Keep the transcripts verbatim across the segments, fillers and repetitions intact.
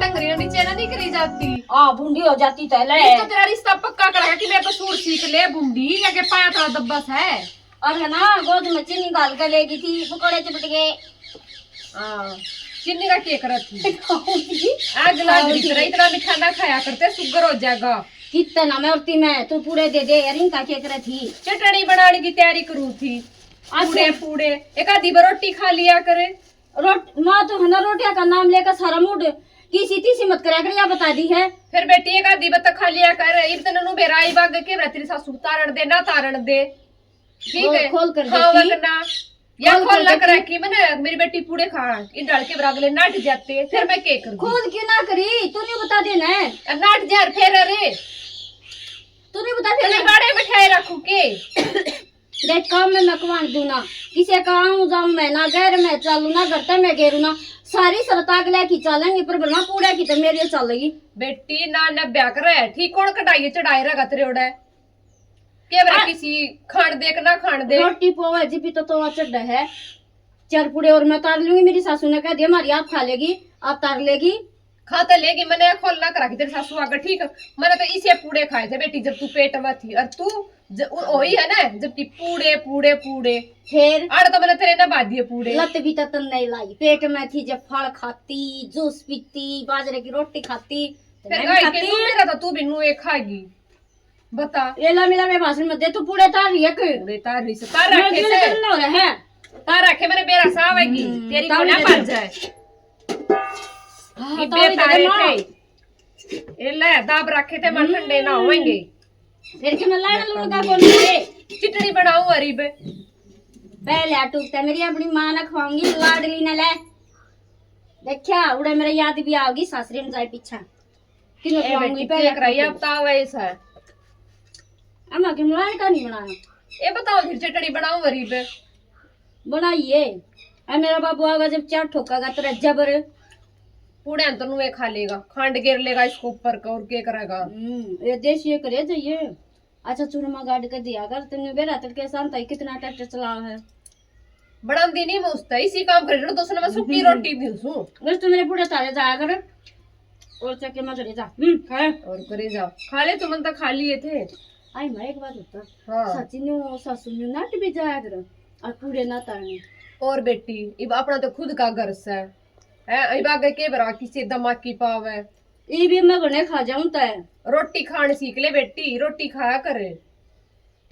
करी नीचे ना नहीं करी जाती। आ, बूंदी हो जाती तो ले। ये तो तेरा रिश्ता पक्का करा है कि मेरे तो सूट सीख ले, बूंदी या के पाया तेरा दब्बस है। और है ना, गोद में चीनी घाल के लेगी थी, पकौड़े चिपट गए। हाँ, चीनी का के करत थी? आग लाग रही तेरा, इतना मीठा ना खाया करते, शुगर हो जाएगा। कितना मैं औरती में, तू पूड़े दे दे यार, इनका के करत थी? चटनी बनाने की तैयारी करूँ थी। अच्छा। पूड़े, पूड़े, एक आधी बार रोटी खा लिया करे। रोट-, माँ तो है ना रोटियां का नाम लेकर सारा मूड किसी तीसी मत करा कर, या बता दी है। फिर बेटी एक आधी बार तो खा लिया कर, इब तने नु बेरा आई बाग के बरा तेरी सासू तारण दे ना तारण दे। ठीक खोल, है? खोल कर खावा देखी। करना। या खोल खोल कर ना देखी। करा कि मैंने मेरी बेटी पूड़े खा, इन डाल के बरा अगले नाट जाते, फिर मैं के कर दूं? खोल क्यों ना करी? तू नहीं बता देना है। अब नाट जा फिर, अरे। तू नहीं बता फिर देना। बाड़े बिठाए रखू के? देख, काम में मैं कमान दूं ना, किसी का आऊं जाऊं मैं, ना गैर में चालू, ना घर ते मैं गेरू ना, सारी शर्त अगले की चालेंगी, पर बना पूड़े की तो मेरी चलेगी। बेटी ना, न ब्याह करे, ठीक कौन कढ़ाई चढ़ाए रहा तेरे ओड़े? के बरे आ- किसी खान दे के ना खान दे। रोटी पोवे जी भी तो तवा चढ़ है, चार पूड़े और मैं तार लूंगी, मेरी सासू ने कह दिया, हमारी आप खा लेगी, आप तार लेगी। खा तो लेगी, मैंने खोल ना करा के तेरी सासू आगे, ठीक। मैंने तो इसे पूड़े खाए थे बेटी, जब तू पेट में थी, और तू ज-, उ-, वही है ना, जबकि पूड़े, पूड़े, पूड़े। फिर? आड़ तो मैंने तेरे ना बाद दिए पूड़े। लत भी तो तन्ने ही लाई, पेट में थी जब फल खाती, जूस पीती, बाजरे की रोटी खाती, तो फिर मैं भी गाय के खाती। तू मेरा तो तू भी नुए खागी। बता। ये ला मिला में भाषण मत दे, तू पूड़े तार रही है कि? पूड़े तार रही से, तार मैं रखे क्यों से। करना हो रहा है? तार रखे मेरे बेरा सावेगी, हम्म, तेरी तार को ना दे। भर जाए। हाँ, इब्बे तार दे तारे माँ। थे। ए ले, दाब रखे थे, मन ठंडे ना हम्म। होएंगे। फिर के मैं लाड़ लूण का कौन है? चिटनी बनाऊं अरीब। पहले आ टूकता मेरी अपनी माँ ने खवाऊंगी, लाडली ने ले। देखा, उड़े मेरे याद भी आओगी सासरे में जाए पीछा। किलो ए खवाऊंगी बेटी, पहले देख रही है, टूक। अब ताव ऐसा है। अम्मा की मलाई का नहीं बनाया। ए बताओ, फिर चटनी बनाऊं अरीब। बनाइए। आ मेरा बाबू आगा जब चार ठोकागा तेरा जबर। पूड़े तो नुए खा लेगा, खांड गिर लेगा इसको ऊपर का, और के करेगा? हम्म, ये देसी एक रह जाइए। अच्छा, चूरमा गाड़ के दिया कर, तन्ने बेरा तड़के शांत आई, कितना ट्रैक्टर चलाओ है। बनांदी नहीं मैं उसता, इसी काम कर रही हूँ, तो उसने मैं सूखी हम्म। रोटी दी हूँ। बस तू मेरे पूरे तारे जाया कर, और चक्के में करे जा। हम्म, खा। और करे जा, खा ले, तुमने तो खा लिए थे। आई मैं एक बात होता। हाँ। साची ने सासू ने नाट भी जाया कर, और पूरे ना तारने। और बेटी, इब अपना तो खुद का घर से है, इब आगे के भरा किसी दिमाग की पावे। ई भी मैं घणे खा जाऊं तै। रोटी खान सीख ले बेटी, रोटी खाया कर।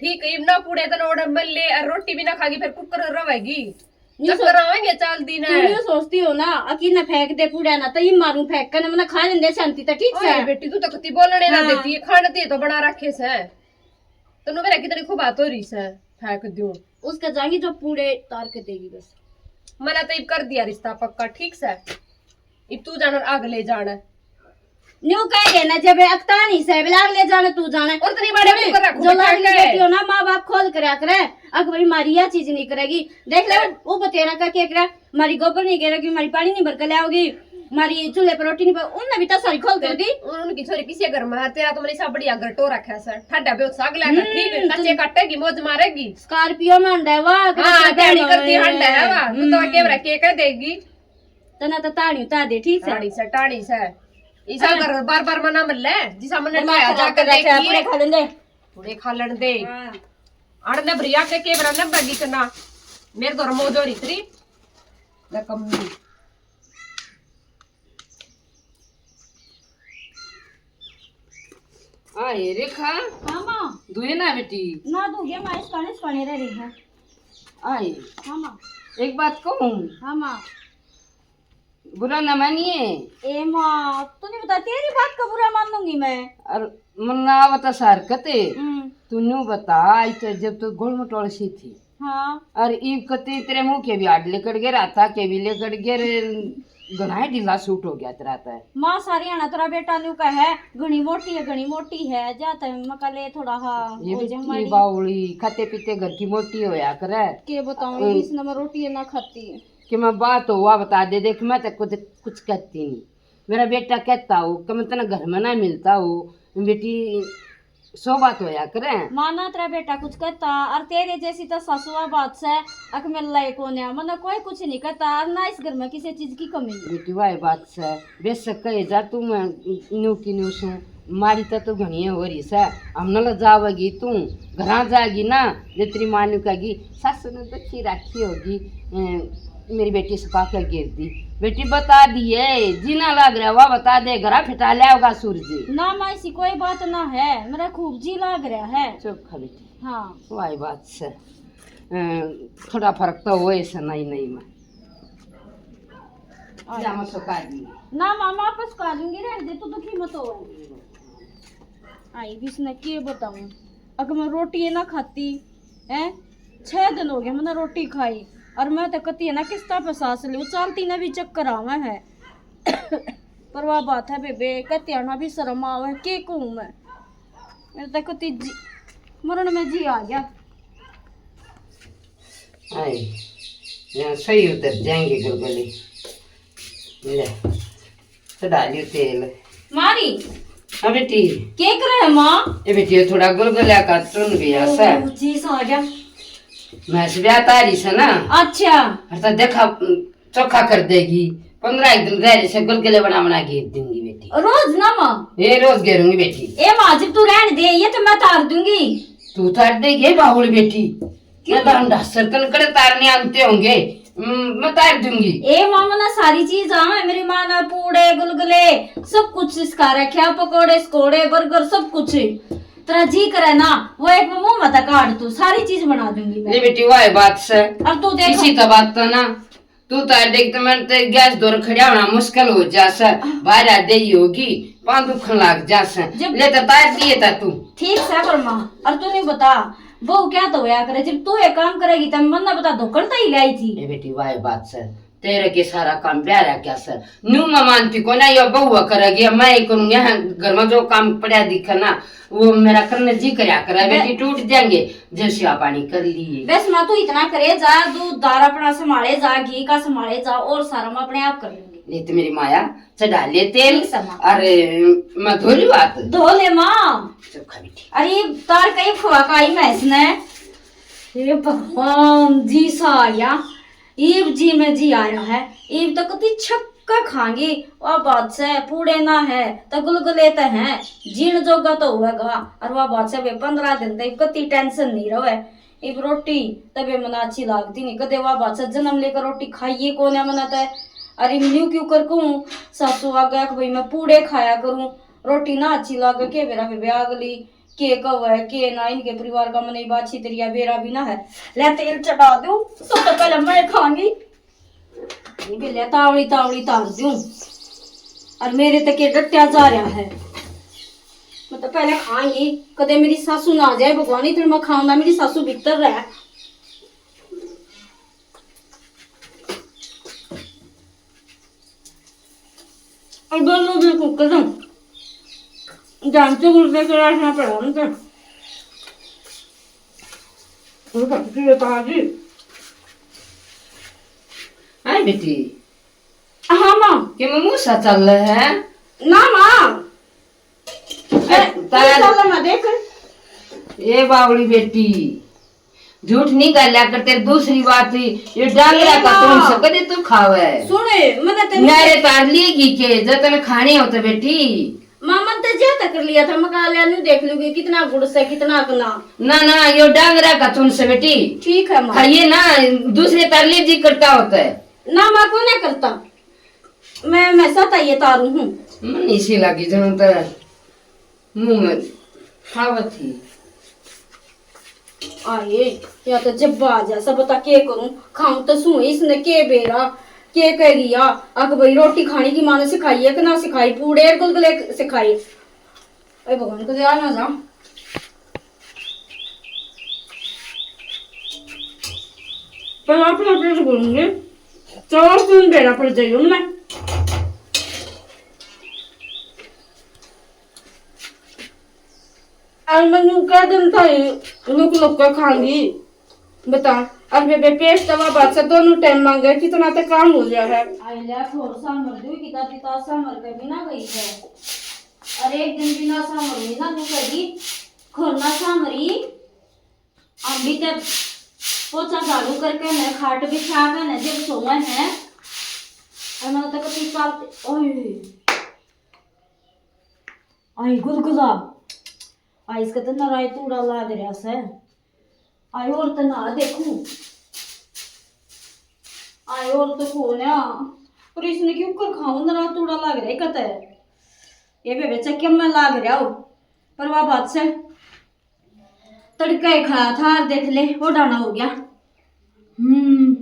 ठीक, इब ना पूड़े तन ओड़े मल ले, और रोटी भी ना खागी, फिर कुकर रहेगी। न्यू चक्कर सो-, आवेंगे चाल दी तू ने। न्यू सोचती हो ना, अकी ना फेंक दे पूड़ा ना, तो ये मारूं फेंक कर, मैंने खा लेंदे शांति तो ठीक ओए से। बेटी, तू तो कती बोलने ना हाँ। देती है, खाने ते तो बना रखे से। तन्नू मेरा कितनी खूब बात हो रही से, फेंक दूं। उसका जाएंगे जो पूड़े तार के देगी बस। मैंने तो इब कर दिया रिश्ता पक्का, ठीक से। इब तू जाना, आग ले जाना। न्यू कह देना, जब अकता नहीं से, बिलाग ले जाना, तू जाना। और तेरी बाड़े सुन, कुकर रखो, जो बिठा लाडली के। बेटी हो ना, माँ बाप खोल करया करे। अक भाई, मारी या चीज नहीं करेगी। देख ले, वो बतेरा का के करे, मारी गोबर नहीं गिरेगी, मारी पानी नहीं भर के ले आओगी, मारी चूल्हे पर रोटी नहीं पर, उनने भी तो सारी खोल कर दी। उन-, उनकी छोरी किसी घर में, तेरा तो मैंने सब बढ़िया घर टो रखा सर, ठाडा बेहोश साग लेकर, हम्म, ठीक है, कच्चे तू काटेगी, मौज मारेगी। स्कॉर्पियो में हंडा है, वाह, हाँ, कच्चे दिहाड़ी करती हंडा है, वाह, तू तो हम्म। के बरा के कह देगी। तना तो ताणी उतार दे, ठीक से? ताणी से, ताणी से। इसा हाँ। कर बार-बार मना मत ले, जिसा मने बना ढाया खा जाकर ले, देखिए। पूरे खा लेंदे। पूरे खा लेन दे। हाँ। अड़ ने भरिया के के बरा ने बगी तना। मेरे तो रमो जो रितरी। ले कम नहीं। आए रेखा। हाँ माँ। दुए ना बेटी। ना दूंगे माँ, इस पानी, इस पानी रह रही है। आए। हाँ माँ। एक बात कहूँ? हाँ माँ। बुरा ना मानिए। ए माँ, तू नहीं बता, तेरी बात का बुरा मानूंगी मैं। और मन ना आवता हरकत है। हम्म। तू न्यू बता, आज तो जब तो गोल मटोल सी थी। हाँ। और ईब कते तेरे मुंह के भी आड़ लेकड़ गए, राता के भी लेकड़ गए रे, घणा ही ढीला सूट हो गया तेरा तो। माँ सारी आना तेरा बेटा न्यू का है, घणी मोटी है, घणी मोटी है, जा तै मका ले थोड़ा हा, ये ओ भी जमाड़ी। बावली, खाते पीते घर की मोटी होया करे। के बताऊं, हम्म। इसने मैं रोटी ना खाती। कि मैं बात हुआ बता दे, देख मैं तो कुछ, कुछ कहती नहीं। मेरा बेटा कहता हो कि मैं तना घर में ना मिलता हो, बेटी सौ बात होया करे। माँ ना तेरा बेटा कुछ कहता, और तेरे जैसी तो सासुआ बात से, अक मिल लाई कोन्या, मने कोई कुछ नहीं कहता, और ना इस घर में किसी चीज की कमी नहीं। बेटी, वाह बात से, बेशक कहे जा तू, मैं न्यू की न्यू सूं, मारी तो तू घणी हो रही से, हम न ले जावेगी तू, घरा जाएगी ना, जे तेरी माँ न्यू कहेगी, सासू ने दुखी रखी होगी, अ, मेरी बेटी से पाके गिर दी। बेटी, बता दिए, जी ना लाग रहा, वाह बता दे, घरा फिटा लिया होगा सूरज। ना माँ, ऐसी कोई बात ना है, मेरा खूब जी लाग रहा है। चुप खा बेटी। हाँ। वाह बात से, अ, थोड़ा फर्क तो होए से नहीं, नहीं में। अच्छा। जा, मैं सुखा दी। ना माँ, मैं आपस खा लूंगी, रहने दे, तू दुखी मत हो। आई भी इसने के बताऊं, अगर मैं रोटी ये ना खाती, हैं, छह दिन हो गए मैंने रोटी खाई, और मैं तो कती है ना किस्ता पे सांस लूं, चालती ना भी चक्कर आवे है। पर वह बात है बेबे, कहती है ना भी शर्म आवे, के कहूं मैं, मेरे तो कती जी, मरण में जी आ गया। आए, यहाँ सही उतर जाएंगे गुलगुले। ले, चढ़ा लियो तेल। मारी। हाँ बेटी। के करे है माँ? ए बेटी, ये थोड़ा गुलगुला का चुन भी आसा। ओ, जी सा आ गया। मैं से ब्याह तारी से ना। अच्छा। और तो देखा, चोखा कर देगी। पन्द्रह एक दिन रह से गुलगुले बना बना घेर दूंगी बेटी। रोज ना माँ? ये रोज घेरूंगी बेटी। ए माँ, जब तू रहने दे, ये तो मैं तार दूंगी। तू तार देगी बाहुल बेटी? क्यों? मैं तो अंडा सरतन कड़े तारने आनते होंगे, हम्म, मैं तार दूंगी। ए माँ, मना सारी चीज आवे, मेरी माँ ने पूड़े गुलगुले सब कुछ सिखा रखा, पकोड़े सकोड़े बर्गर सब कुछ। तेरा जी करे ना, वो एक मुंह मत काट, तू सारी चीज बना दूंगी मैं। ले बेटी, वाह बात से। और तू देख, इसी तो बात तो ना, तू तो देख, तो मैं ते गैस दौर खड़ा होना मुश्किल हो जा से, बाहर आ दे ही होगी, पाँव दुखन लाग जा से। जब ले तो तार दिए था तू। ठीक से पर माँ, और तू नहीं बता, बहू क्या तो होया करे, जब तू एक काम करेगी तब मन्ना बता धोकड़ तो ही लाई थी। ए बेटी, वाह बात से, तेरे के सारा काम ब्याह रहा क्या से? न्यू मैं मानती को ना, यो बहू करेगी, मैं ही करूँगी। हाँ, घर में जो काम पड़ा दिखे ना, वो मेरा करने जी करया करे, मैं बेटी टूट जाएंगे, जब सेवा पानी कर लिए। बस माँ तू इतना करे जा, दूध दार अपना संभाले जा, घी का संभाले जा, और सारा मैं अपने आप कर लूंगी। नहीं तो मेरी माया चढ़ा ले तेल। ठीक से माँ। अरे, मैं धो लूँ हाथ? धो ले माँ। चोखा बेटी। अरे, तार कई खुआ का आई मैं इसने। हे भगवान, जी सा आ गया। ईब जी में जी आ रहा है। ईब तो कति छक्का खांगी। वह बात से पूड़े ना है, तो गुलगुले तो हैं। जीण जोगा तो होगा। और वह बात से वे पन्द्रह दिन तक कति टेंशन नहीं रहे। इब रोटी तबे मना अच्छी लागती नहीं, कदे वा बात से जन्म लेकर रोटी खाइए कोन्या मना तय। अरे न्यू क्यों कर कहूँ सासू आगे कि भाई मैं पूड़े खाया करूँ, रोटी ना अच्छी लागे के बेरा पे ब्याह अगली के कवे के ना, इनके परिवार का मने बाछी तेरिया बेरा भी ना है। ले तेल चढ़ा दूँ, सब तो पहले मैं खाऊंगी। इनके ले तावली तावली तार दूँ, और मेरे तक ये डट्या जा रहा है। मैं तो पहले खाऊंगी, कदे मेरी सासू ना आ जाए भगवान, इतने मैं खाऊंगा, मेरी सासू भीतर रहे। और दोनों भी कुकर ध्यान से गुड़ के रखना पड़ा उनसे। वो पकड़ी है ताजी। हाय बेटी। हाँ माँ। के मुंह सा चल रहा है? ना माँ। ए, तारा चल ना देख। ए बावड़ी बेटी, झूठ नहीं गाल्या कर। तेरी दूसरी बात, ये डांगरा का कौन सा कदे तू खावे? सुन, मैंने तेरे मेरे तार लेगी के जतन खाने होते बेटी। मामा ने तो ज्यादा कर लिया था, मका लिया, न्यू देख लूंगी कितना गुड़ से, कितना अपना। ना, ना, यो डांगरा का चुन से बेटी। ठीक है माँ। खाइए ना, दूसरे तार ले जी करता होता है। ना माँ, को ना करता। मैं, मैं सता ये तारू हूँ। मन इसी लगी जन तो मुंह में खावत ही। आए, या तो जब आ जा, सब बता के करूं, खाऊं तो सूं, इसने के बेरा, के कह गया, अक भाई रोटी खाने की माँ ने सिखाई है कि ना सिखाई, पूड़े गुलगुले सिखाए। अरे भगवान को ध्यान ना जा। पर अपना पेट बोलूंगे, चार दिन बेरा पड़ जाइयो ना। और मैं न्यू कह दिन था, लुक लुक के खाऊंगी। बता, अब बेबे पेट तवा बात से दोनों टाइम मांगे, कितना तो काम हो गया है। आई ले, थोड़ा सा मर गई, कितना पिता सा मर के भी ना गई है। और एक दिन भी ना सा मर गई ना, तू कभी खोलना सामरी, हम भी ते पोछा झाड़ू करके ने खाट बिछा के ने जब सोवे हैं, और मैं तो कति चालते, ओए, आई गुदगुदा, आई इसका तो नराई तूड़ा लाग रहा से। आई और तो ना देखूं, आई और तो कौन है, पर इसने क्यों कर खाऊं, नराई तूड़ा लाग रहा है कते। ये बेबे चक्के में लाग रहा हो, पर वह बात से तड़का ही खाया था, और देख ले, वो डाना हो गया। हम्म,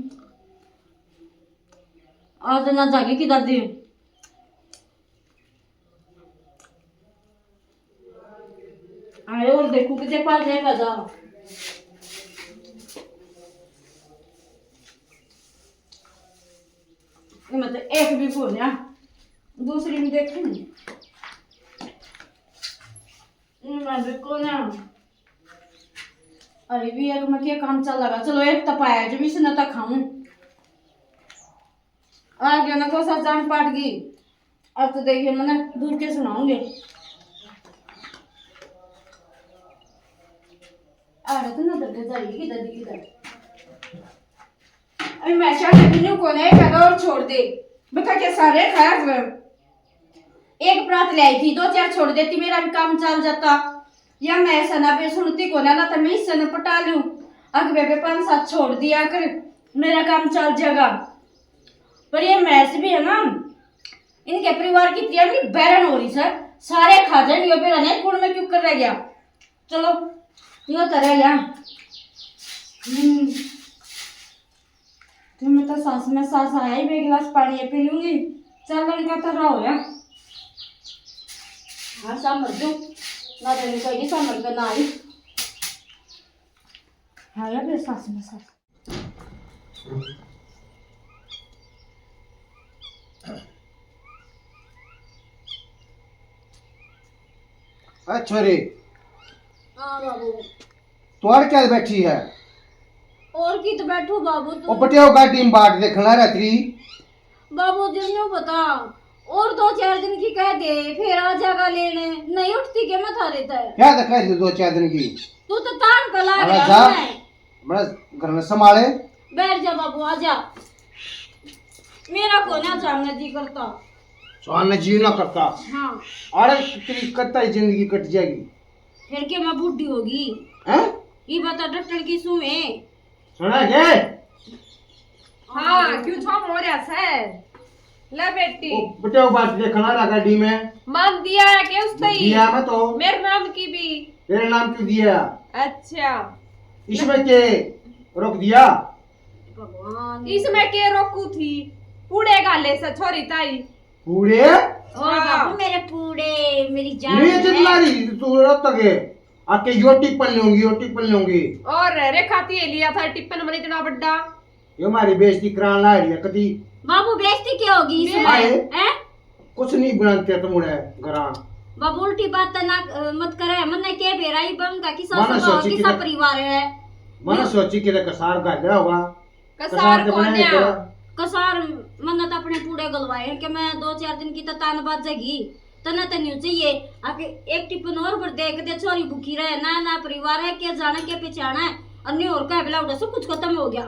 आज ना जागे की दादी। आए और देखो कितने पास जाएगा जा। मतलब एक भी को ना, दूसरी में देखूंगी। मैं भी को ना। अरे भी एक में क्या काम चल लगा, चलो एक तो पाया जो भी इसने तो खाऊं। आ गया ना तो सा जान पाट गई। अब तो देखिए मैंने दूर के सुनाऊंगे। आ रहा तो ना दर्द जाएगी किधर दी किधर। अभी मैं शायद बिन्नू को नहीं कहा और छोड़ दे। बता के सारे खाया हुए। एक परात ले आई थी, दो चार छोड़ देती, मेरा भी काम चल जाता। या मैं ऐसा ना बे सुनती को ना, ना तो मैं इससे न पटा लूं। अग बेबे पांच सात छोड़ दिया कर, मेरा काम चल जाएगा। पर ये मैस भी है ना, इनके परिवार की प्रिया भी बैरन हो रही सर, सारे खा जाएंगे। यो बेरा नहीं कुण में क्यों कर रह गया। चलो, यो तो रह गया। हम्म। तो मैं तो सांस में सांस आया ही, मैं एक गिलास पानी ये पी लूंगी। चल, लड़का तो रहा हो गया। हाँ, सांभर दो। ना देने को ये सांभर का ना आई। हाँ, या फिर सांस में सांस। ए छोरी, हाँ बाबू। तू आड़ क्या बैठी है? और की तो बैठू बाबू, तू। ओ बटियाओ गाड़ी में बाट देखना रात्रि। बाबू जी न्यू बता, और दो चार दिन की कह दे, फिर आ जाएगा लेने। नहीं उठती के मैं थारे तै? क्या तो कह दे दो चार दिन की? तू तो तान का लाग अरे रहा जा। है। बड़ा घर में संभाले। बैठ जा बाबू, आ जा। मेरा को ना जानने जी करता। जानने जी ना करता। हाँ। अरे तेरी कत्ता ही जिंदगी कट जाएगी। फिर के मैं बूढ़ी होगी? हैं? ये बता डॉक्टर की सूं है। सुना के? हाँ, क्यों छाम हो रहा है? ले बेटी। ओ, बचाओ बात देखना ना गाड़ी में। मान दिया है के उस तई? दिया मैं तो। मेरे नाम की भी। तेरे नाम क्यों दिया? अच्छा। इसमें के रोक दिया? भगवान। इसमें के रोकू थी? पूड़े गाले से छोरी ताई। पूड़े? ओ हाँ। बाबू मेरे पूड़े, मेरी जान ये है। जितना रही तू रोक तक है। आके यो टिप्पण लूंगी, यो टिप्पण लूंगी। और रेखा ती लिया था टिप्पण मने इतना बड्डा। ये हमारी बेइज्जती करान ला रही है कदी। बाबू बेइज्जती क्या होगी इसमें? आए। हैं? कुछ नहीं बनाते तुम उड़े घरां। बाबू उल्टी बात तो ना, अ, मत करे। मन्ने के बेरा ही बन का किसा मन्ने स्वभाव, सोची किसा किधर, परिवार है। मन्ने सोची किधर कसार गाजरा होगा। कसार कसार तो कोन्या। कसार मन्ने तो अपने पूड़े गलवाए हैं कि मैं दो चार दिन की तो तान बाजेगी। तन्ने तो न्यू चाहिए, आके एक टिप्पण और पर देख दे, छोरी भूखी रहे, ना, ना परिवार है, के जाने, के पहचाने है, और न्यू और कह बेला उड़ा सब कुछ खत्म हो गया।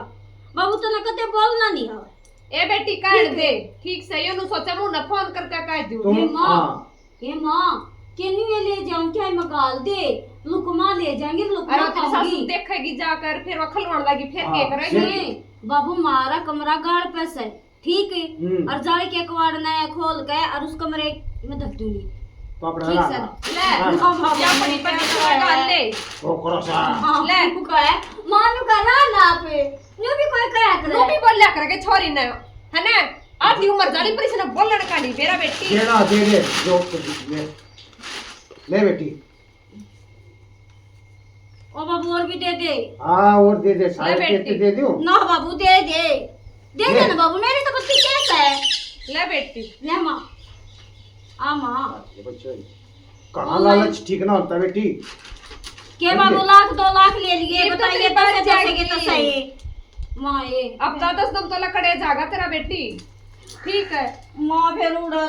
बाबू तन्ने कदे बोलना नहीं आवे। ए बेटी, कह ठीक है। दे, ठीक सही, ओनू सोचा मुंह ना फोन करके कह दूं। तुम, ये माँ, हाँ। ये माँ, के न्यू ये ले जाऊं क्या, मैं गाल दे, लुकमा ले जाएंगे, लुकमा अरे तेरी सासू खाऊंगी। देखेगी जाकर, फिर वो खलवान लगी, फिर हाँ, के करेगी? फिर नहीं, बाबू मारा कमरा गाल पे से। ठीक है। हम्म। और जाल के कवाड़ ने खोल के और उस कमरे में धर दूंगी। तो अपना ठीक राख। सर। ले, हाँ। हम, हम, या अपनी पति को डाल ले। वो करो सा। हाँ, ले। तू कहे, मानू का रहा ना पे। न्यू भी कोई कहा करे। न्यू भी बोल लिया करके छोरी ने, है ना? आधी उम्र जाली पर इसने बोलने का नहीं, मेरा बेटी। दे ना, दे दे, जो ले, ले बेटी। ओ बाबू, और भी दे दे। हाँ, और दे दे, ले सारे बेटी। पैसे दे दो। ना बाबू, दे दे। दे दे। दे ना बाबू, मेरी तो बस केस है। ले बेटी। ले माँ। आ माँ। ये बच्चों, कहाँ लालच ठीक ना होता बेटी। के समझे? बाबू, लाख दो लाख ले लिए, ये तो बताइए, तेरी बात दस दस के जाएगी। तो सही। माँ ये। अब तो दस दम तो लकड़े जागा तेरा बेटी। ठीक है। माँ फिर उड़ा।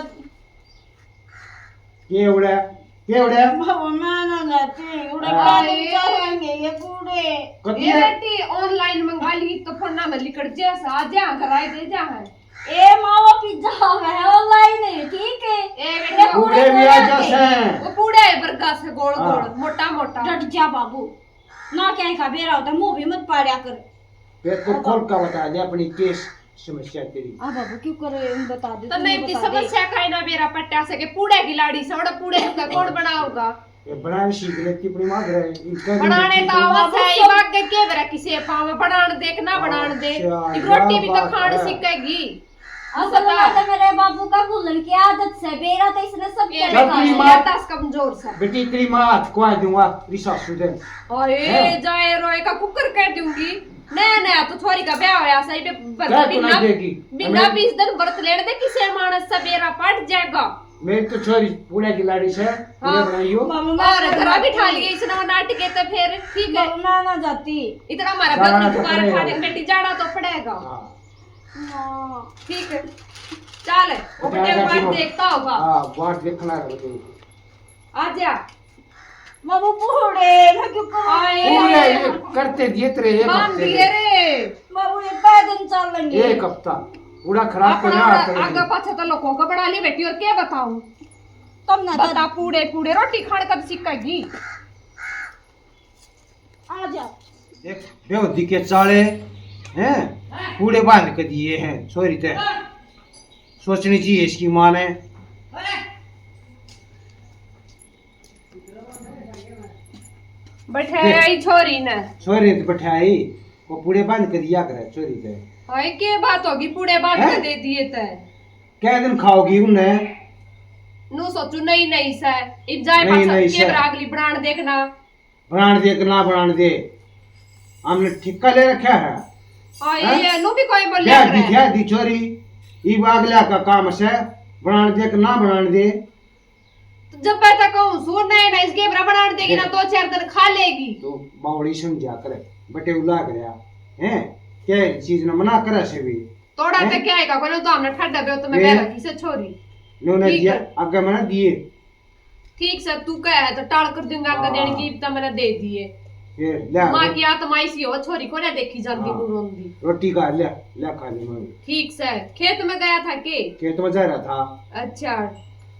के उड़ा? के उड़ा? बाबू, मैं ना जाती, उड़े हाँ। क्या दिन चलेंगे ये पूरे? कब ये ये? बेटी ऑनलाइन मंगा ली तो फोन ना लिकड़ जा सा, आ जा, घर आए दे जा है। ए मावा, पिज्जा है, ऑनलाइन है, ठीक है। ए बेटी, पूरे भी आ जा से। वो पूरे है बर्गा से, गोल हाँ। गोल, मोटा मोटा। डट जा बाबू, ना क्या का बेरा होता, मुंह भी मत पाड़या कर। फिर तो खोल का बता दे अपनी केस समस्या तेरी। आ बाबू, क्यों करे, बता दे, तू तन्ने इतनी बता दे। समस्या का ही ना बेरा पट्टा से के पूड़े की लाड़ी से, ओड़ा पूड़े का कौन बनाओगा? ये बनाए सीख ले, अपनी माँ घर है, इनका भी बनाने तो आवा से, इब आगे के बेरा किसे पावे, बनान दे के ना बनान दे। अच्छा, इब रोटी भी तो खान सीखेगी। असल में तो मेरे बाबू का भूलन की आदत से, बेरा तो इसने सब ए, क्या बेटी, बताया। माँ, आदत कमजोर से। बेटी, तेरी माँ हाथ को आ दूंगा, तेरी सासू दे। अरे, हैं? जाए रोए का कुकर कह दूंगी। नया नया तो छोरी का ब्याह होया सही बे, क्या तो नहीं बिना, देगी? बिना हमें बीस दिन व्रत लेने दे, किसे मानस से बेरा पट जाएगा। मेरी तो छोरी पूड़े की लाड़ी से, पूड़े हाँ। बनाइयो। बाबू, मैं और घर बिठा लिए इसने वो नाटक के तो फिर ठीक है। बाबू, मैं ना जाती। इतना हमारा जाना घर तो दुकान पड़ेगा। खाने बेटी जाना तो पड़ेगा। हाँ। हाँ। ठीक है, चल, वो तो बेटे क्या बात करती हो? देखता होगा। हाँ, बात देखना है बेटे। आ जा। बाबू, पूड़े, मैं क्यों करूँ? आए। पूड़े ये करते दिए तेरे एक बांध हफ्ते दिए में। रे। बाबू, ये कै दिन चलेंगे? एक हफ्ता। पूरा खराब अपना करना आता है। आगे पाछे तो लोगों को बना ली बेटी, और क्या बताऊं? तुम ना बता, तो पूड़े, पूड़े, रोटी खाने कब सीखेगी? आ जा। देख, बेहोदी के चाले हैं, पूड़े बांध के दिए हैं छोरी ते। सोचनी चाहिए इसकी माँ ने। बैठाया देख। ही छोरी ने। छोरी ने तो बैठाई, वो पूड़े बांध के दिया करे छोरी ते। हाय, के बात होगी, पूड़े बांध के हैं? दे दिए ते। कै दिन खाओगी उन्हें? नू सोचू, नहीं, नहीं सै। इब जाए नहीं, पाछा नहीं के सै। बेरा अगली बनान देखना। बनान दे कि ना बनान दे, हमने ठेका ले रखा है। हाँ, हैं? ये नू भी कोई बोल ब्याह रहा दी, है। ब्याह दी छोरी, इब अगला का काम से, बनान दे कि ना बनान दे। तो जब मैं तो कहूँ, सुन, नहीं, नहीं, इसके बरा बनान देगी ना, देख। दो चार दिन खा लेगी। तो बावड़ी समझा करे, बटे उला गया, हैं? क्या चीज ना मना करे से भी, थोड़ा हैं? तो क्या है का, कोई तो हमने ठंडा पे तो मैं ये कह रखी से छोरी। न्योने ठीक दिया, है। आगे मैंने दिए। ठीक सै, तू कहे है तो टाल कर दूंगा, आगे हाँ। देने की तो मैंने दे दिए। ये, ले आ, माँ रो-, की आत्मा इसी हो, छोरी को ना देखी जाती हाँ। नू रोंदी। रोटी खा, ले, ले खा ले माँ। ठीक सै, खेत में गया था के? खेत में जा रहा था। अच्छा,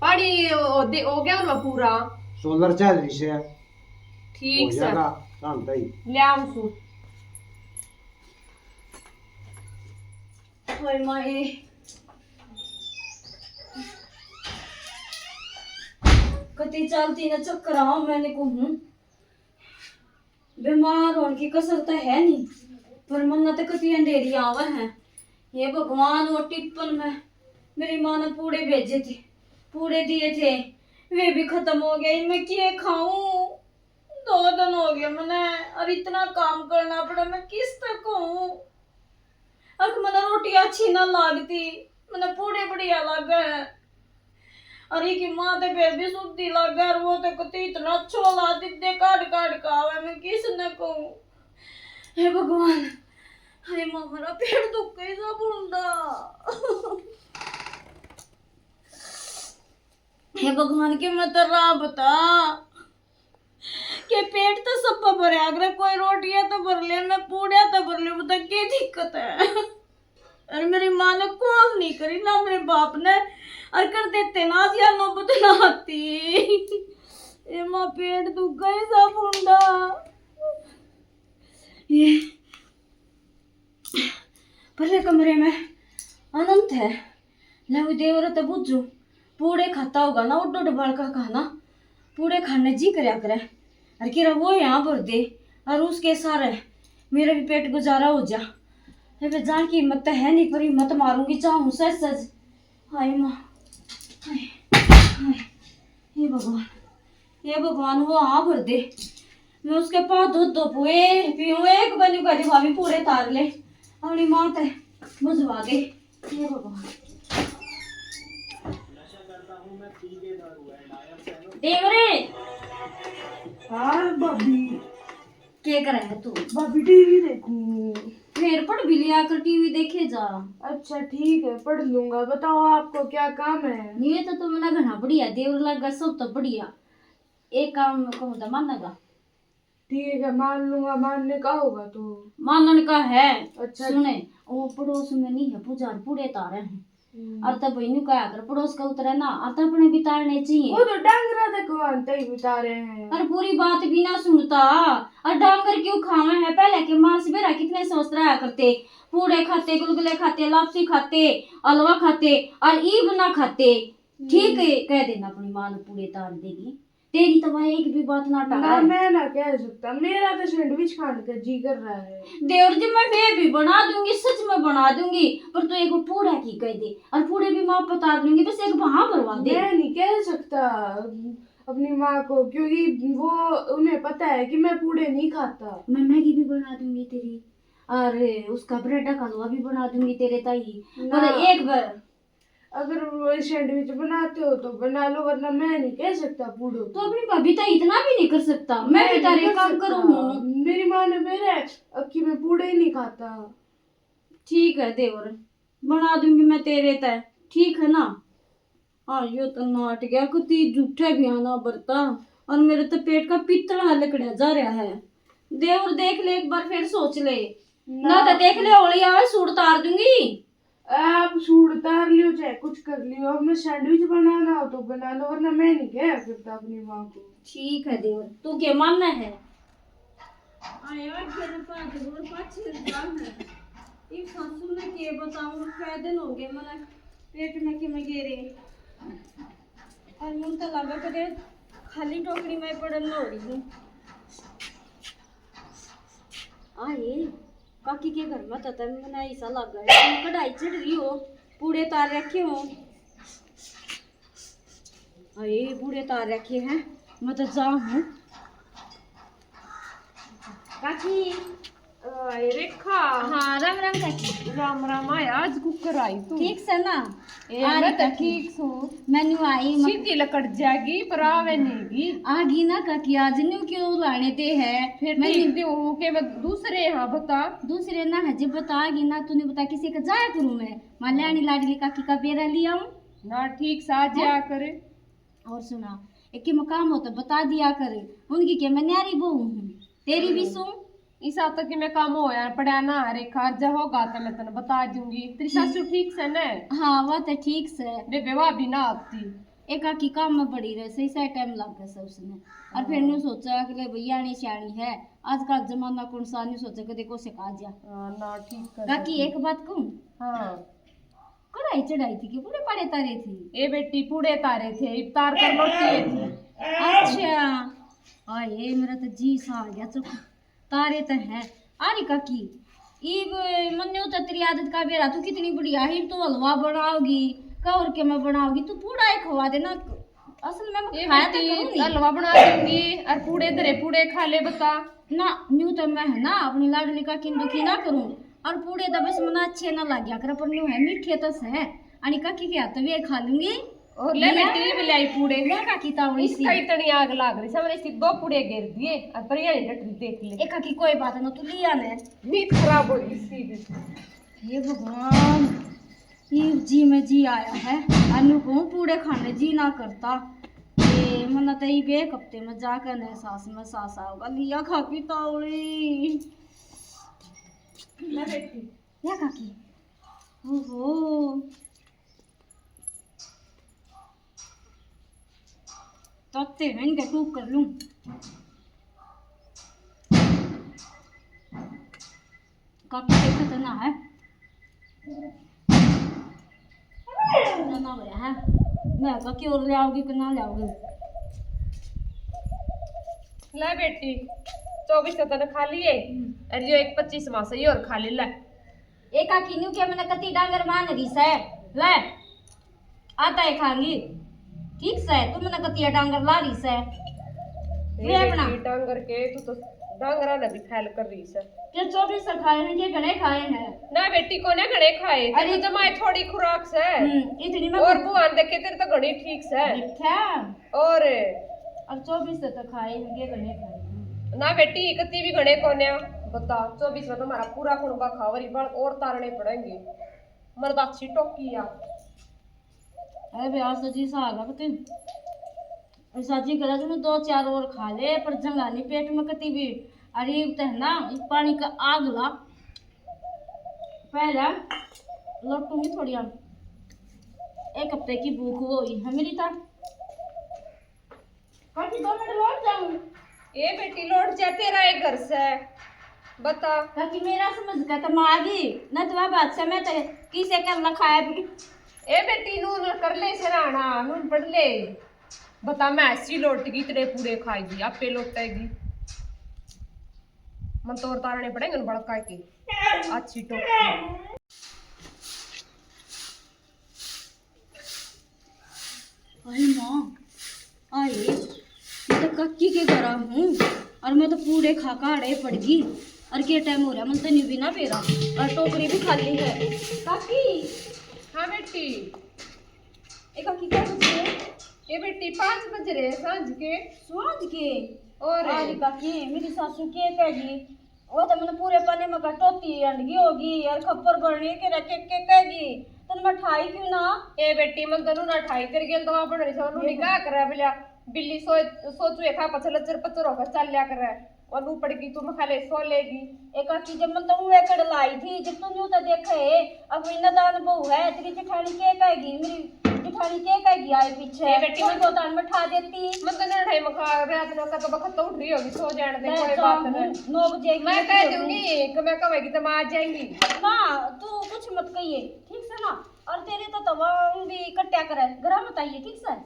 पानी हो, दे, हो गया ना पूरा? सोलर चल रही से। ठीक हो सै। जाएगा, शाम ताई। ले आऊं सू। हाय माए, कती चालती ना चक्कर आओ, मैंने कहूँ। बीमार होने की कसर तो है नहीं, पर मन्ना तो कती अंधेरी आवे है। हे भगवान, वो टिप्पण में मेरी माँ ने पूड़े भेजे थे, पूड़े दिए थे, वे भी खत्म हो गए। मैं क्या खाऊं? दो दिन हो गए मने, और इतना काम करना पड़ा, मैं किस तक कहूँ? अक मने रोटी अच्छी ना लागती, मने पूड़े बढ़िया लागे। और इकी माँ ते फिर भी सुधी लागे, और वो तो कती इतना छोला दिदे काट काट के आवे, मैं किस ने कहूँ? हे भगवान, हे माँ, मेरा पेट दुखे सा बुंदा। हे भगवान, के मैं तो राह बता। के पेट तो सब पे भरया करे, कोई रोटियां तो भर ले, मैं पूड़िया तो भर ले, बता के दिक्कत है? अरे मेरी माँ ने कॉल नहीं करी ना मेरे बाप ने, और कर देते ना आज या नौबत ना आती। ए माँ, पेट दुख गए सा फुंडा। ये पहले कमरे में अनंत है। ले वो देवर तो बुझो, पूड़े खाता होगा ना, उड उड बालका का ना, पूड़े खाने जी करया करे। अरे किरा वो यहाँ भर दे, और उसके सारे मेरा भी पेट गुजारा हो जा। ये बे जान की हिम्मत तो है नहीं, पर हिम्मत मारूंगी, चाहूँ सच सच। हाय माँ, हाय, हाय, हे भगवान, हे भगवान, वो हाँ भर दे। मैं उसके पास दूध दो पुए पीऊँ, एक बनी करी भाभी पूरे तार ले, अपनी माँ ते बुझवा दे। हे भगवान। देवरे। हाँ भाभी। के करे है तू? भाभी, टीवी देखूं। फिर पढ़ भी लिया कर, टीवी देखे जा। अच्छा ठीक है, पढ़ लूंगा। बताओ, आपको क्या काम है? ये तो तू मना घना बढ़िया देवर लगा, सब तो बढ़िया। एक काम कहूँ तो मानेगा? ठीक है, मान लूंगा, मानने का होगा तो। मानने का है। अच्छा। सुने, वो पड़ोस में नहीं है, पुजार पूरे तारे हैं। हम्म। और तब इन्हें कहा कर, पड़ोस का उतरे ना, और तब अपने बितारने चाहिए। वो तो डांगरा तक वहां तक बिता रहे हैं। और पूरी बात भी ना सुनता। और डांगर क्यों खावे है? पहले के मांस बेरा कितने स्वस्थ रहा करते, पूड़े खाते, गुलगुले खाते, लापसी खाते, हलवा खाते, और ईब ना खाते। ठीक है, कह देना अपनी माँ ने पूड़े तार देगी। तेरी तो भाई एक भी बात ना टाले। मैं ना कह सकता, मेरा तो सैंडविच खाने का जी कर रहा है। देवर जी, मैं वे भी बना दूंगी, सच में बना दूंगी, पर तू एक पूड़ा की कह दे, और पूड़े भी मैं बता दूंगी, बस एक वहां भरवा दे। मैं नहीं कह सकता अपनी माँ को, क्योंकि वो, उन्हें पता है कि मैं पूड़े नहीं खाता। मैं मैगी भी बना दूंगी तेरी, और उसका ब्रेड का हलवा भी बना दूंगी तेरे ताई। पर एक बार अगर वो सैंडविच बनाते हो तो बना लो, वरना मैं नहीं कह सकता पूड़ो। तो अपनी भाभी तो इतना भी नहीं कर सकता। मैं भी तारे काम करूँ हूँ। मेरी माँ ने मेरे अक्की में पूड़े ही नहीं खाता। ठीक है देवर, बना दूंगी मैं तेरे तय, ठीक है ना? हाँ, यो तो नाट गया, कुती झूठे भी आना बरता, और मेरे तो पेट का पीतल हाल कड़ा जा रहा है। देवर देख ले, एक बार फिर सोच ले। ना तो देख ले, होली आवे, सूट तार दूंगी। आप सूट तार लियो, चाहे कुछ कर लियो, अब मैं सैंडविच बनाना हो तो बना लो, वरना मैं नहीं कह सकता अपनी माँ को। ठीक है देवर, तू के मानना है? आया घर पाँच गोर पाछे जान है। इब सासू ने के बताऊं, कै दिन हो गए मने पेट में के में गेरे। और यूं तो लगा कदे खाली टोकरी में पड़न न हो रही हूँ। आए, काकी के घर में तो तन मना ऐसा लग गया, कढ़ाई चढ़ रही हो, पूड़े तार रखे हो। अरे बूढ़े तार रखे हैं, मैं तो जाऊं हूँ। काकी। अरे रेखा। हाँ, राम राम काकी। राम राम। आया आज कुकर आई तू। ठीक से ना? ए, आ मैं तो ठीक सू। मैं न्यू आई, मैं सीधी लकड़ जागी, पर आवे नहीं गी। आ गई ना काकी, आज न्यू क्यों लाने ते है? फिर मैं ठीक न्यू दे हो के मैं दूसरे, हाँ बता। दूसरे ना है जी, बता गई ना, तूने बता किसी का जाया करूँ मैं। मैं लानी लाडली काकी का बेरा ले आऊं। ना ठीक से आ जाया करे। और सुना, एक मकाम हो तो बता दिया कर, उनकी के मैं न्यारी बहू हूँ, तेरी भी सूं। इसा तो कि मैं काम होया पड़ा ना, अरे खर्चा होगा तो मैं तने बता दूंगी। तेरी सासू ठीक से ना? हाँ, वो तो ठीक से। बेबे वा भी ना आती। एक आखी काम में बड़ी रहे, सही सही टाइम लग गया सब उसने। और फिर हाँ। न्यू सोचा कि ले भैया, आनी सियाणी है, आजकल जमाना कौन सा, न्यू सोचा कदे को से कहा जा। हाँ, ना ठीक कर बाकी देती। एक बात कहूँ? हाँ। कढ़ाई चढ़ाई थी कि पूरे पाड़े तारे थे? ए बेटी, पूरे तारे थे, इफ्तार कर लौटी है थी। अच्छा। आए, मेरा तो जी सा आ गया चुप। तारे तो हैं। अरे काकी, इब मन्ने तो तेरी आदत का बेरा, तू कितनी बढ़िया है, इब तो हलवा बनाओगी, कवर के में बनाओगी, तू पूरा एक खवा देना। असल में मैं ये खाया तो बेटी, करूँ नहीं। हलवा बना दूंगी और पूड़े धरे पूड़े खा ले, बता। ना, न्यू तो मैं है ना, अपनी लाडली काकी ने दुखी ना करूँ। और पूड़े तो बस मना अच्छे ना लाग्या कर, पर न्यू है, मीठे तो से। अनी काकी के हाथ भी खा लूंगी। और ले लिया? बेटी, भी लाई पूड़े। ले काकी तावड़ी सी। इसका इतनी आग लाग रही, सामने इसकी दो पूड़े घेर दिए, और पर यही डटरी देख ले। ए काकी, कोई बात ना, तू लिया ने। नींद खराब हो गई इसकी भी। हे भगवान, ईब जी में जी आया है, अनु को पूड़े खाने जी ना करता। ये मना तो ईब एक हफ्ते में जाकर न सास में सास आओगा, लिया काकी तावड़ी। ले बेटी। या काकी, ओहो, तत्ते हैं इनके टूक कर लूं। काकी देखो तो ना है। ना, ना भरा है। मैं काकी और ले आओगी कि ना ले आओगी? ले बेटी, चौबीस तो तने खा लिए, हम्म। और यो एक पच्चीस मां से ये और खा ले, ले। ए काकी, न्यू के मने कती डांगर मान रही सै, ले। आता है खांगी। ठीक सै, तू मने कतिया डांगर ला रही सै। ए वे अपना बेटी, डांगर के, तू तो डांगरा ने भी फैल कर रही सै। के चौबीस खाए हैं, के घणे खाए हैं? ना बेटी, कोने घणे खाए, अरे तो जमाए थोड़ी खुराक सै। हम्म, इतनी में और बुआन देखे, तेरे तो घणी ठीक सै। देखा? और और चौबीस तो खाए हैं, के घणे खाए हैं? ना बेटी, कती भी घणे कोन्या। बता, चौबीस में तो हमारा पूरा कुणबा खावरी बल और तारने पड़ेंगे। मर्द अच्छी टोकी या। अरे बे, आज तो जी सा आ गया कती। साजी करे तो दो चार और खा ले, पर जंगा नहीं पेट में कती भी। अरे तो है ना, इस पानी का आग ला। पहले लोटूंगी थोड़ी हम। एक हफ्ते की भूख वो हुई है मेरी तो। काकी, दो मिनट लौट जाऊं? ए बेटी, लौट जा, तेरा एक घर से। बता। काकी, मेरा समझ के तो मैं आ गई, ना तो वह बात से मैं तो किसे कर लखाया भी। ए बेटी, नून कर ले सराहना, नून पढ़ ले। बता, मैं ऐसी लौट गई, इतने पूरे खाएगी, आपे लौटेगी। मन तो और तारने पड़ेंगे न बड़का के। अच्छी टोपी। अरे माँ, अरे, मैं तो काकी के घर हूँ और मैं तो पूरे खा खा अड़े पड़ गई। और के टाइम हो रहा, मन तो नहीं भी ना बेरा और टोकरी भी खाली है। काकी। हाँ बेटी। ए काकी, क्या बज रहे? ये बेटी, पाँच बज रहे हैं सांझ के। सांझ के? और? अरे काकी, मेरी सासू के कहेगी, वो तो मैंने पूरे पानी में कटोती अंडगी होगी और खप्पर भरने के रखे के कहेगी, तो मैं ठाई क्यों ना? ए बेटी, मन तनु ना ठाई, तेरे गेल दवा बन रही सै, नू नहीं कहा करे बिल्या, बिल्ली सो, सो चूहे खा पछे लचर पचर होकर चल लिया करे। और नू पड़ गई, तू मखा ले सो लेगी। ए काकी, जब मन तो उंगे कड़ लाई थी, जब तू न्यू तो देखे, अब इन्ना दान बहू है, तेरी जेठानी के कहेगी, मेरी जेठानी के कहेगी आए पीछे? ए बेटी, थोड़ी बहुत आन में ठा देती। मन तो ना ठाई मखा, रात में कब बखत तो उठ रही होगी, सो जान दे, ले कोई जा, बात नहीं। नौ बजे की मैं कह दूंगी कि मैं कहेगी तो मैं आ जाएंगी। ना, तू कुछ मत कहिए, ठीक से ना? और तेरे तो तवा भी कट्या करे, गरम बताइए, ठीक से?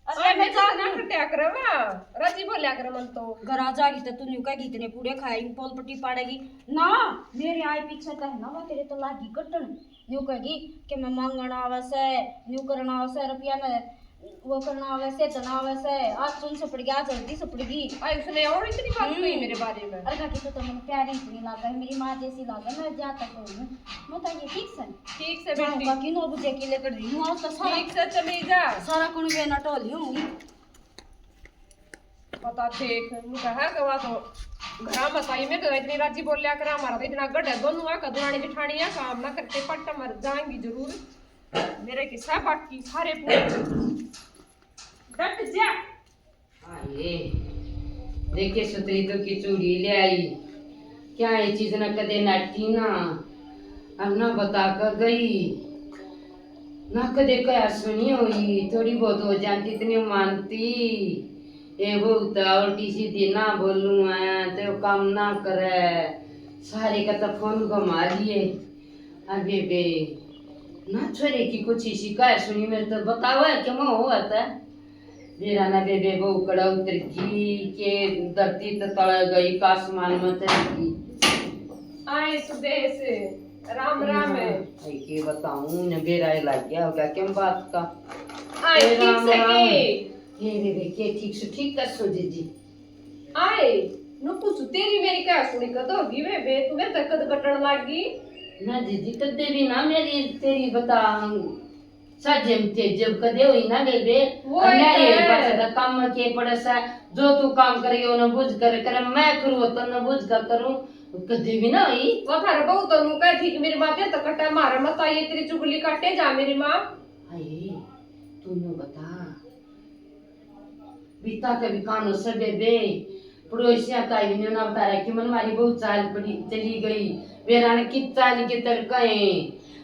अरे अरे मैं मैं तो ना कट्या करे, वाह, राजी बोल्या करे मन तो। घर आ जागी तो तू न्यू कहेगी, इतने पूरे खाए, पोल पट्टी पाड़ेगी। ना, मेरे आए पीछे तो है ना, वो तेरे तो लागी कटन। न्यू कहेगी कि मैं मांगण आवे से, न्यू करना आवे से, रुपया न वो करना आवे से, धना आवे से। आज सुन सपड़ गया, आज हल्दी सपड़ गई। आई उसने और इतनी बात कही हम्म। मेरे बारे में। अरे काकी, तो तुम प्यारी इतनी लागे, मेरी माँ जैसी लागे, मैं जा तक हूँ। मैं तो ये ठीक से। ठीक से जाऊँ बेटी। काकी, नौ बजे की लेकर रही हूँ, आज तो सारा ठीक से चली जा। सारा कुण बेना टोली होंगी। पता देख, नु कहा के वा तो घरा में ताई में तो इतनी राजी बोल्या करा, हमारा तो इतना गढ़ है, दोनों आका दुरानी जेठानी है, काम ना करते पट्ट मर जाएंगी जरूर। मेरे के सब बाकी सारे पूरे डट जा। आए, देखे सुतरी तो की चूड़ी ले आई, क्या ये चीज ना कदे नाटी ना, अब ना बता कर गई। ना कदे कहा सुनी हुई, थोड़ी बहुत हो जाती इतनी मानती। ए वो तो उल्टी सीधी ना बोलूं है, तो काम ना करे। सारे का तो फोन घुमा लिए। अबे बे, ना छोरे की कुछ इसी कहा सुनी, मेरे तो बतावा है कि मैं हुआ था। मेरा ना बेबे वो कड़ा उतर की के धरती तो तले गई, का आसमान में चली गई। आए सुदेश, राम राम है। हाँ, भाई के बताऊं, ने बेरा ही लग गया होगा किम बात का। आए ए, ठीक राम से राम। के? हे बेबे, के ठीक से ठीक कर सो दीदी। आए, नु कुछ तेरी मेरी कहा सुनी कद होगी बेबे, तू मेरे तक कद कटन लाग गई? ना दीदी, कदे भी ना मेरी तेरी बता साजे में तेज जब कदे हुई ना बेबे, वो और तो मेरे है। पास तो काम के पड़े सा, जो तू काम करे, वो न बुझ कर करे, मैं करूँ, तो न बुझ कर करूँ, कदे भी ना हुई। वो थारे बहू तो नु कह थी कि मेरी माँ तेरे तो कटा मारे, मत आइए, तेरी चुगली काटे जा मेरी माँ। हाय, तू नु बता, बीता के भी कानो से बेबे, पड़ोसिया का भी ना बता रहा कि मन मारी बहुत चाल पड़ी, चली गई। मेरा ने कित चाल के तड़का है।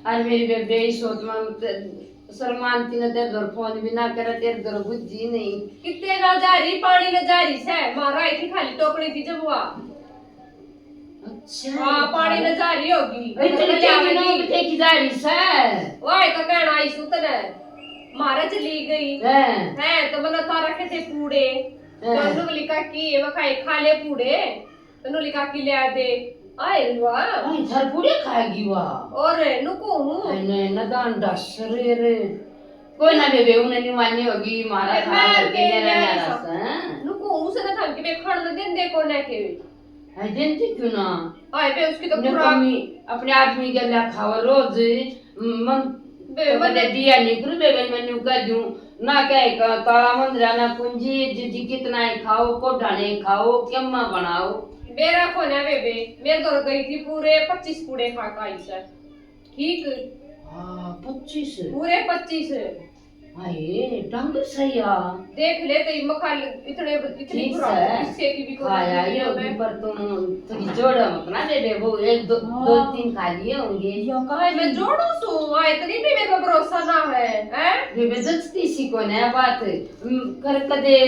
और मेरी बेबे इस सोच में ते-, शर्मानती ने तेरे घर फोन भी ना करे, तेरे घर बुझी नहीं। कितने ना जा रही, पानी ना जा रही से, मारा आई थी खाली टोकनी थी जब हुआ। अच्छा। हाँ, पानी में जा रही होगी। अरे, तो क्या लेके ना लेके जा रही से? वाह, तो कहना आई सु तने। मारे चली गई। हैं। हैं, तो मैंने तारा के थे पूड़े। हैं। तो नुगली काकी, ये खाए, खा ले पूड़े। तो नुगली काकी ले आ दे। आए वाह। हैं, झर पूड़े खाएगी वाह। और नुको हूँ। नहीं, नहीं, ना दान डस रे रे। कोई ना बेबे, उन्हें नहीं मानी होगी, मारा ए, था, मार के के मेरा ले आई मेरा सब। से, हैं? नुको हूँ से ना था कि मैं खान न देन दे कोने के। है देन थी क्यों ना? आए बे, उसकी तो ने खुराक कमी, अपने आदमी के लिया खाओ रोज, मन बे, तो मन कदे दिया नहीं करू बेबे, मैं न्यू कह दूं, ना कहे का ताला मंदरा ना कुंजी, जी, जी कितना ही खाओ, कोठा नहीं खाओ, केमा बनाओ। बेरा को ना बेबे, मैं तो गई थी पूरे पच्चीस पूड़े खा के आई सर। ठीक। हाँ, पच्चीस। पूरे पच्चीस। हाय, ढंग से या। देख ले, तेरी मखा इतने, इतनी ठीक बुरा से। किस्से की भी कोई खाया नहीं ये है। अभी पर तुम, तुम जोड़ मत ना दे दे, वो एक दो, हाँ। दो तीन खा लिए होंगे। यो का हाय, मैं की? जोड़ू सू, हाय, इतनी भी मेरे पे भरोसा ना है, हैं? बेबे, जचती सी कोने बात। हम्म, कर कदे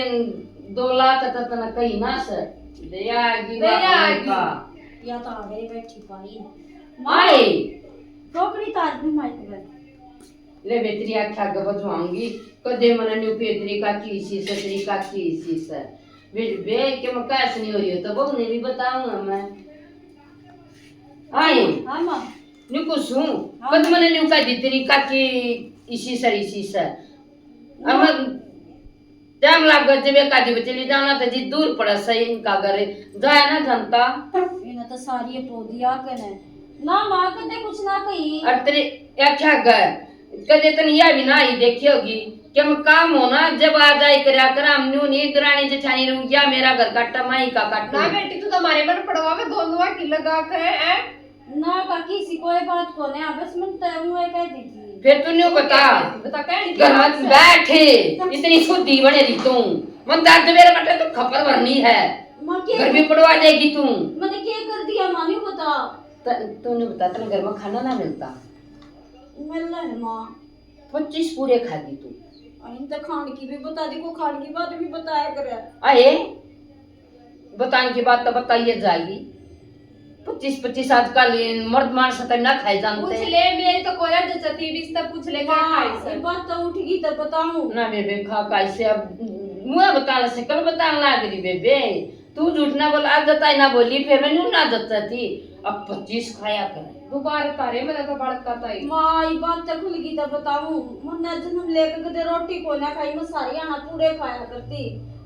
दो लाख तो तना कहीं ना से। दया आ गई, दया आ गई। या तो आ गई बैठी पाई। आए। टोकरी तार भी माइक में। ले बेतरी आख्या के बजवाऊंगी, कदे मने न्यू के तेरी काकी इसी से, तेरी काकी इसी से। बे, बे, के मैं कैसे नहीं हो रही हो, तो बहू ने भी बताऊंगा मैं। आए। हाँ, माँ। न्यू कुछ हूँ, हाँ। कद मने न्यू कह दी, तेरी काकी इसी से, इसी से। अब हाँ। मैं टाइम लाग गया, जब एक आधी बजे ले जाना था जी, दूर पड़ा सही इनका घर, जाया ना जानता। इन्हें तो सारी ये पौधी आके ने ना माँ कदे कुछ ना कही। अरे तेरे या क्या घर, कदे तन या भी ना ही देखी होगी कि हम काम हो ना, जब आ जाए करया कर, हम न्यू नहीं दुरानी जेठानी रहूं, या मेरा घर काटा, माई का काटू। ना बेटी, तू तो हमारे मन पड़वा में दोनों आटी लगा के, हैं? ना काकी, सी कोई बात कोने, बस मन तो मुंह कह दी थी। फिर तू न्यू बता। बता, कह दी घर मत बात से। बैठे, इतनी सुधी बने रही तू। मन दर्द मेरे बटे तो खप्पर भरनी है। माँ, के घर भी पड़वा देगी तू। मैंने के कर दिया माँ, न्यू बता। त-, तू न्यू बता, तने घर में खाना ना मिलता। मिलना है माँ। पच्चीस पूरे खा दी तू। इन तो खान की भी बता दी, को खान की बात भी बताया करे। आए, बताने की बात तो बताइए जाएगी। पच्चीस पच्चीस आजकल ये मर्द मानस तक ना खाए जानते। पूछ ले, मेरी तो कोई जचती भी, इससे पूछ ले, क्या माँ, खाई से? ये बात तो उठ गई तो बताऊं। ना बेबे, खा खाई से अब मुँह बताने से कल बताने लाग रही बेबे। तू झूठ ना बोल, आज जताई ना बोली, फिर मैं न्यू ना जचती। अब पच्चीस खाया कर। दोबारा तारे मैंने तो बड़का ताई। माँ, ये बात तो खुल गई तो बताऊं। मन्ने जन्म लेके कदे रोटी को ना खाई, मैं सारी आना पूरे खाया करती।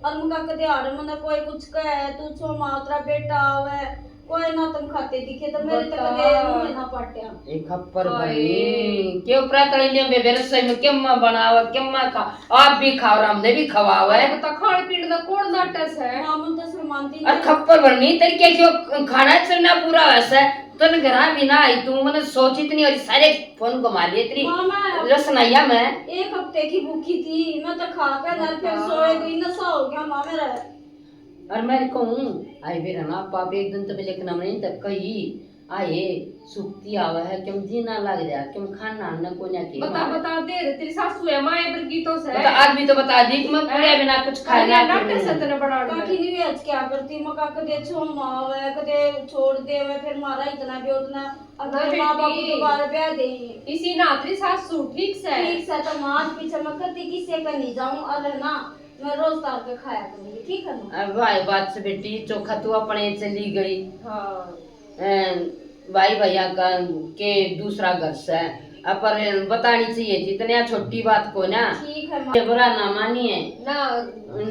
और मुका कदे आड़ मन्ने कोई कुछ कहे, तू छो माँ उतरा बेटा आवे, कोई ना तुम खाते दिखे तो मेरे तक बता। दे मुंह ना पाटिया। एक खप्पर हाय। बनी, के ऊपरा तले लिया बेबे रसोई में केम्मा बनावे, केम्मा खा, आप भी खाओ और हमने भी खवावे। अरे बता, खान पीन का कौन नाटस है? हाँ, मन तो शर्मांदी और नहीं। खप्पर बनी, तेरे के क्यों खाना चलना पूरा वैसे? तन घरा भी ना आई तू, मैंने सोची इतनी और सारे फोन घुमा लिए तेरी माँ, मैं रसनाइया में। एक हफ्ते की भूखी थी, मैं तो खा के ना फिर बता। सोए गई, नशा हो गया माँ मेरा। और मैं कहूँ, आई बेरा ना पाप एक दिन तो बिलकना में नहीं तक कही, आए, सुक्ति आवे है, क्यों जी ना लग रहा, क्यों खाना न कोन्या के बता, मारे। बता दे रे, तेरी सासू है, माए पर की तो से। बता, आज भी तो बता दी कि मैं पूरे हैं? बिना कुछ खाए अरे ना नाटक पीऊँ। सतन बड़ा काकी नहीं आज क्या करती, मैं का कदे छो मावे, कदे छोड़ देवे, फिर मारा इतना भी उतना, अब ना तेरे माँ बाप बेटी। दोबारा ब्याह दे। इसी ना तेरी सासू ठीक से। ठीक से, तो माँ पीछे मैं कदी किसे का नहीं जाऊँ, और है ना, मैं रोज तार के खाया करूँगी, ठीक है ना? अब भाई बात से बेटी, चोखा तू अपने चली गई। हाँ। अ, भाई भैया का के दूसरा घर से, अ, पर बतानी चाहिए थी, इतनी छोटी बात को ना। ठीक है, माँ। ये बुरा ना मानिए। ना।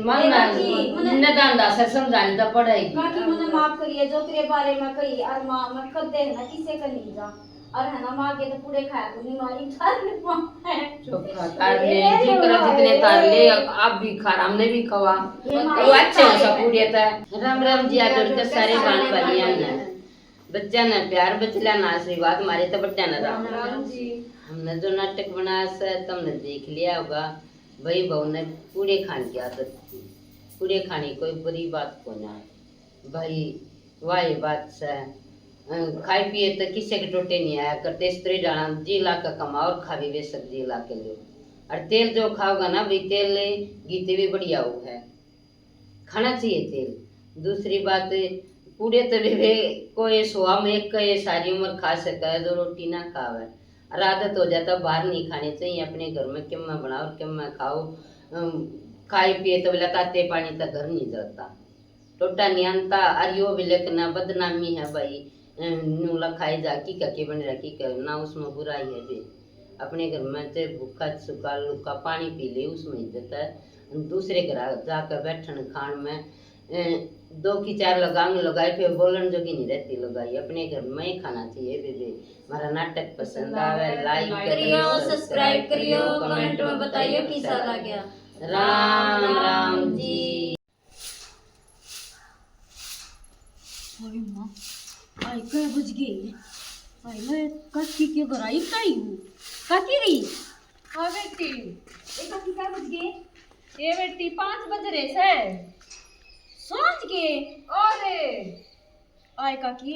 मानना, ये बात ही, मैंने निदान दा से समझानी तो पड़ेगी। काकी, मैंने माफ करिए, जो तेरे बारे में कही, और माँ, मैं कदे ना किसे का नहीं जा, और है ना, माँ के तो पूरे खाया तू नहीं, मारी चार में माँ है। चोखा तार ले, जितना जितने तार ले, आप भी खा, हमने भी खवा। ये माँ वो अच्छे हो सब पूरे था। राम राम जी, आ जुड़ के सारे बाल बनिया ने। बच्चा ने प्यार, बचला ना आशीर्वाद, मारे तो बड्डा ने राम। राम जी। हमने जो नाटक बनाया से, तुमने देख लिया होगा, भाई बहू ने पूरे खाने की आदत थी। पूरे खाने कोई बुरी बात को ना। भाई, वाह, ये बात से, अ, खाए पिए तो किसी के टोटे नहीं आया करते, इस तरह जाना, जी ला के कमाओ और खा भी बेशक जी ला के लो। और तेल जो खाओगा ना भाई, तेल गीते भी बढ़िया हो है। खाना चाहिए तेल। दूसरी बात, पूरे तो वे, वे कोई सौ में एक का ये सारी उम्र खा सके है, जो रोटी ना खावे। और आदत हो जाता बाहर नहीं खानी चाहिए, अपने घर में किम में बनाओ और किम में खाओ। अम, खाए पिए तो बोला ताते पानी तक घर नहीं जलता। टोटा नहीं आनता, और यो भी लेकिन बदनामी है भाई। अम, न्यू लखाए जा की का के बन रहा की का ना, उसमें बुराई है बे। अपने घर में ते भूखा सूखा लुका पानी पी ले, उसमें इज्जत है। दूसरे घर जाकर बैठन खान में, अ, दो की चार लगांग लगाई, फिर बोलन जोगी नहीं रहती लगाई। अपने घर में ही खाना चाहिए बेबे। हमारा नाटक पसंद आवे, like करियो, subscribe करियो, comment में बताइयो कैसा लगा। राम राम जी। अरे माँ, आई कै बज गए? आई मैं काकी के घर आई कहीं हूँ। काकी री, हाँ बेटी, ये काकी कै बज गए? ये बेटी, पाँच बज रहे से। सांझ के? अरे आए काकी,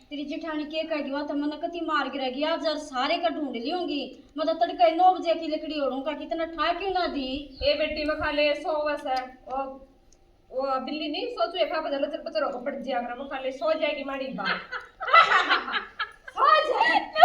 तेरी जेठानी के कह गई, तो मैंने कति मार गिरा गई। आज यार सारे का ढूंढ ली होंगी। मैं तो तड़के नौ बजे की लकड़ी ओढ़ूं काकी, इतना ठा क्यों ना दी? ए बेटी, मैं खा ले सौ बस है। ओ, ओ बिल्ली नहीं सोचू, एक बजे लचर पचर होकर पड़ जाया कर, मैं खा ले सो जाएगी माड़ी बात। सो जाए।